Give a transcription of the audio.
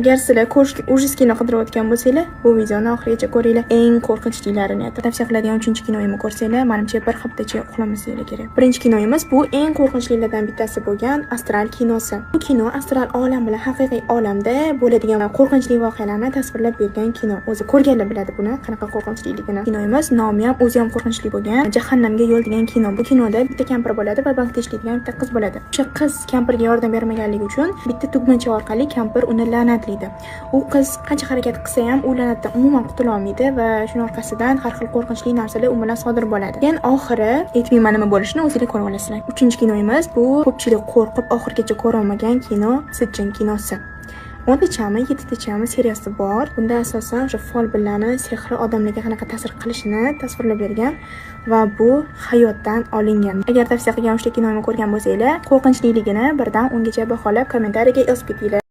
Agar sizlar ko'rishga ужас kino qidirayotgan bo'lsanglar, bu videoni oxirigacha ko'ringlar. Eng qo'rqinchlilarini tavsiya qiladigan uchinchi kinoyimni ko'rsanglar, manimcha, bir haftacha uxlamasanglar kerak. Birinchi kinoyimiz bu eng qo'rqinchlilardan bittasi bo'lgan Astral kinosi. Bu kino astral olam bilan haqiqiy olamda bo'ladigan qo'rqinchli voqealarni tasvirlab bergan kino. O'zi ko'rganlar biladi buni qanaqa qo'rqinchliligini. Kinoyimiz nomi ham, o'zi ham qo'rqinchli bo'lgan Jahannamga yo'l degan kino. Bu kinoda bitta kampir bo'ladi va bankda ishlaydigan bitta qiz bo'ladi. O'sha qiz kampirga yordam bermaganligi uchun bitta tugmacha orqali kampir uni la'natlaydi. U qiz qancha harakat qilsa ham, u la'natdan umuman qutula olmaydi va shuni orqasidan har xil qo'rqinchli narsalar u bilan sodir bo'ladi. Keyin oxiri aytmayman nima bo'lishini, o'zinglar ko'rib olasizlar. Uchinchi kinoyimiz bu ko'pchilik qo'rqib oxirigacha ko'rolmagan kino, Sijjin kinosi. 10 tachami, yettitachami seriyasi bor. Bunda asosan o'sha folbinlarni sehri odamlarga qanaqa ta'sir qilishini tasvirlab bergan va bu hayotdan olingan. Agar tavsiya qilgan uchta kinoyimni ko'rgan bo'lsanglar, qo'rqinchliligini 1 dan 10 gacha baholab, kommentariyaga yozib ketinglar.